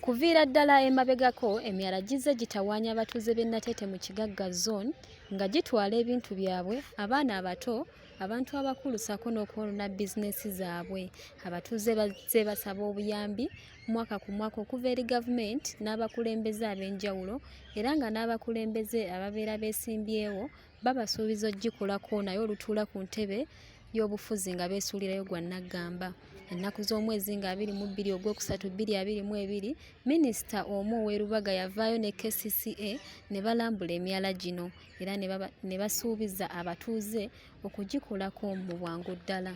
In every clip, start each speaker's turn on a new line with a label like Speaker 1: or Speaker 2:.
Speaker 1: Okuviira ddala emabegako, emyala gizze gitawaanya abatuuze b'e Nateete mu Kigagga Zone nga gitwala ebintu byabwe, abaana abato, abantu abakulu ssaako n'okwonoona bizinensi zaabwe. Abatuuze bazze basaba obuyambi mwaka ku mwaka okuva eri gavumenti n'abakulembeze ab'enjawulo era nga n'abakulembeze ababeera beesimbyewo babasuubiza okugikolako naye olutuula ku ntebe y'obufuzi nga beesuulirayo gwa nnaggamba. Ennaku z'omwezi nga 22 Ogwokusatu 2022, minisita omu ow'e Lubaga yavaayo ne KCCA ne balambula emyala gino era ne basuubiza abatuuze okugikolako mu bwangu ddala.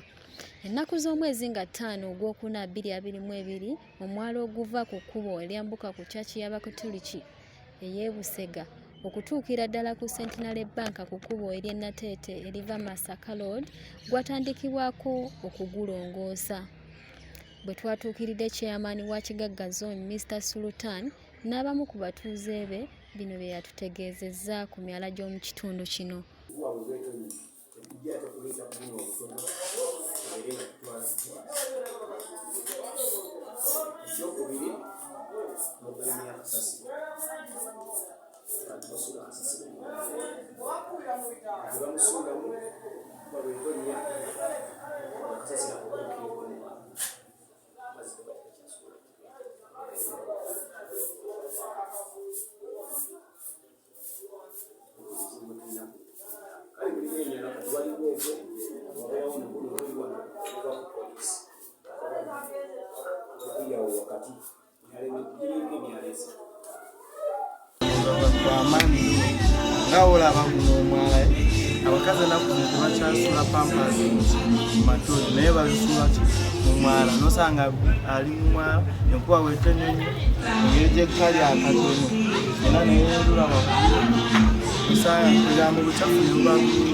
Speaker 1: Ennaku z'omwezi nga 5 Ogwokuna 2022, omwala oguva ku kkubo eryambuka ku Church y'Abakatuliki ey'e Busega okutuukira ddala ku Centenary Bank ku kkubo ery'e Nateete eriva Masaka Road gwatandikibwako okugulongoosa. Bwe twatuukiridde Chairman wa Kigagga Zone Mr Sultan n'abamu ku batuuze be bino bye yatutegeezezza ku myala gy'omu kitundu kino.
Speaker 2: Tetujja ate kuleeta guno obutono tubeere nga tutwala tutwala. Ekyokubiri, n'okulima kasasiro. Abantu basuula kasasiro mu gye bamusuulamu kuba lwetonnya kasasiro akubuukira amazzi gaba tegakyasobola. Kale mulimu endala kati waliwo ogwo wabeerawo noguno oguli wano oguva ku poliisi oguli awo wakati giringa emyala esatu.
Speaker 3: Kwamaanyi nga olaba guno omwala, abakazi enaku zino tebakyasula pampers mu matoyi naye bazisula ki mu mwala, nosanga ali mu mwala enkuba bwetonyenye engeri gyekkali akatono era neyerula waggulu osanga egambo bukyafu ne buba bungi.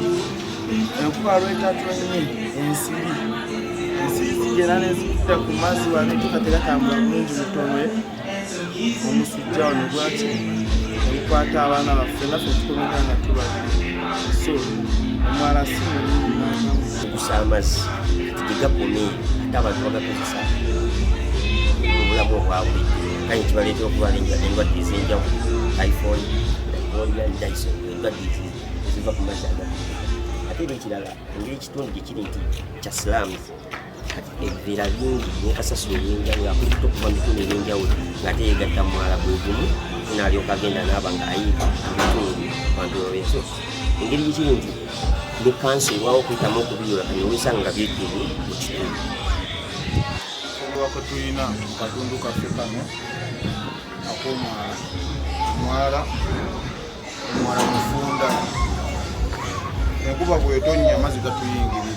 Speaker 3: Enkuba lwetatonye ensiri ensiri zigenda nezikutta ku mazzi wano etuka tegatambula bulungi butono, omusujja wano gwaki ogukwata abaana baffe naffe tukomeka nga tubabiri, so omwala si mulungi nagamu.
Speaker 4: Okusa amazzi kati gegakome ate abantu bagakozesa mu bulamu obwa bulijjo, kale kibaleetera okuba n'endwadde ez'enjawulo, typhoid, pneumonia, dyson, endwadde eziva ku mazzi agakuka. Ate era ekirala, engeri ekitundu gye kiri nti kya slums, kati ebiveera bingi nekasasiro ebyenjawulo akulukuta okuva mu bitundu ebyenjawulo ng'ate yegatta mu mwala gwe gumu, naalyoka agenda naaba ng'ayiika mu bitundu abantu babeeso. Engeri gye kiri nti ne kanso erwawo okuyitamu okubiyola, kati owesanga nga byejjuvu mu kitundu.
Speaker 3: Okusobola tulina mu katundu kaffe kano ak'omwala, omwala omwala mufunda, enkuba bwetonnya amazzi gatuyingirira.